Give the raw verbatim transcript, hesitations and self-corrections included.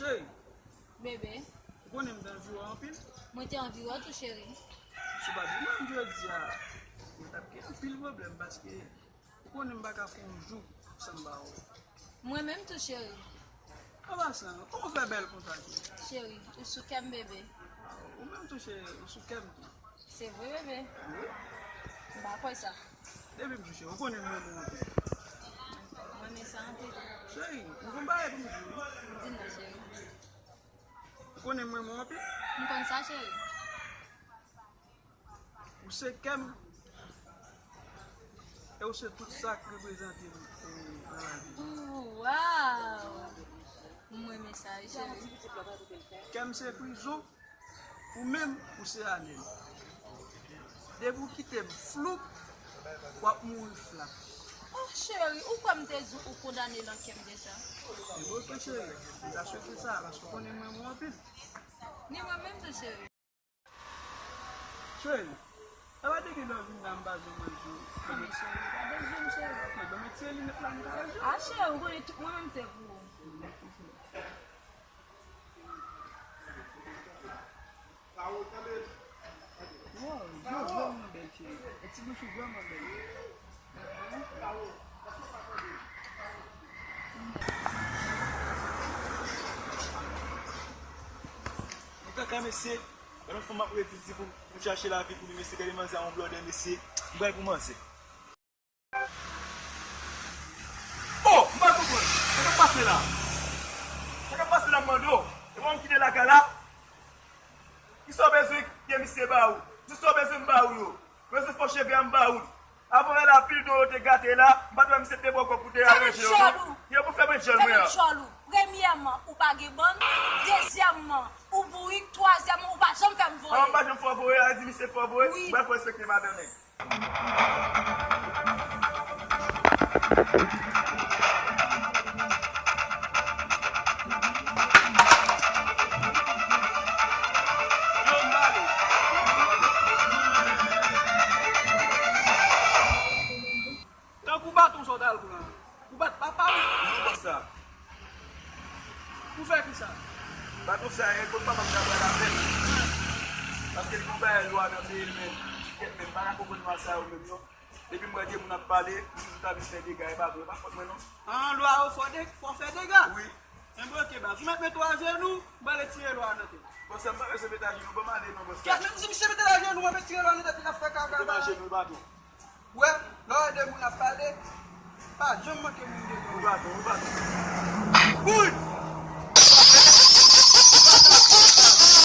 Hey, bebe, ou konnen m te anvi wè w anpil. Mwen te anvi wè w tou, cheri. Si w pa t vin wè m jodi a, nou t ap gen anpil pwoblèm paske ou konnen m pa ka fè yon jou san m pa wè w. Mwen menm tou, cheri. An pasan, kòman w fè bèl konsa tou? Cheri, ou sou kè m, bebe. Ou menm tou, cheri, ou sou kè m tou. Se vre, bebe. Wi. M pa kwè sa. Depi m touche w, ou konnen m renmen w anpil. Mwen renmen sa anpil. Cheri, m gon bagay pou m di w. Di m non, cheri. Ou konnen m renmen w anpil. M konn sa, cheri. Ou se kè m. E ou se tout sa k reprezante m, e, nan lavi m. Ooh, wow! Mwen renmen sa, wi, cheri. Kè m se prizon. Ou menm, ou se anèl. Depi w kite m floup, w ap mouri flap. Oh, cheri, ou kwè m te di w ou kondane nan kè m deja? Ebyen, oke, cheri. M ta swete sa, paske w konnen m renmen w anpil. Ni mwen menm tou, cheri. Cheri, sa pa te gen lè w vin la, m pa janm wè w. Ah, men cheri, pa bezwen m, cheri. Ok, bon, men tire linèt la, m ta wè w. Ah, cheri, ou konnen tout mwen menm se pou ou. Wow, je w vrèman bèl, cheri. E ti bouch ou vrèman bèl. Mwen kaka, mesye. Gade yon fanm ap redi di pou, pou chache lavi pou li, mesye. Gade manzè a, yon blòdè, mesye. M pral pou manzè. Oh, m pa konprann. Sa k ap pase la? Sa k ap pase la, m mande w? E pa w m kite lakay la? Kisa w bezwen ke misye ba ou? Di sa w bezwen m ba ou yo. Bezwen fò cheve a m ba ou l. Avan w la, pil don yo te gate la, m pa t wè misye te bò kò pou te aranje yo, non. Yo pou fè mwen djòl mwen an. Fèmen djòl ou. Premyèman, ou pa gen bann. Dezyèmman, ou bourik. Twazyèmman, ou pa janm fè m voye. An, m pa janm fè w voye, a di misye fè w voye. Wi. M pral fè w respekte madan nèg. Tankou baton sa w t al pran an. Ou bat papa w? Non, bòs la. Pou fè kisa? Baton sa, e kot papa m ta pral avè l. Paske li gon bagay lwa nan peyi l menm. Kèt menm, m pa ka konprann lwa sa yo menm non. Depi m wè de moun ap pale, m toujou ta vin fè dega, e pa vre, e pa fòt mwen non. An, lwa yo fò de, fò fè dega? Wi. Enben oke baz, ou mèt mete w ajenou, m pral retire lwa nan tèt. Bòs la, m pa bezwen mete ajenou, ban m ale non, bòs la. Kèt menm si misye mete l ajenou, mwen retire lwa nan tèt li, n ap fè kaka. Mete m ajenou, baton. Wè, lè w wè de moun ap pale, pa janm manke moun devan. Ou baton, ou baton. Bout!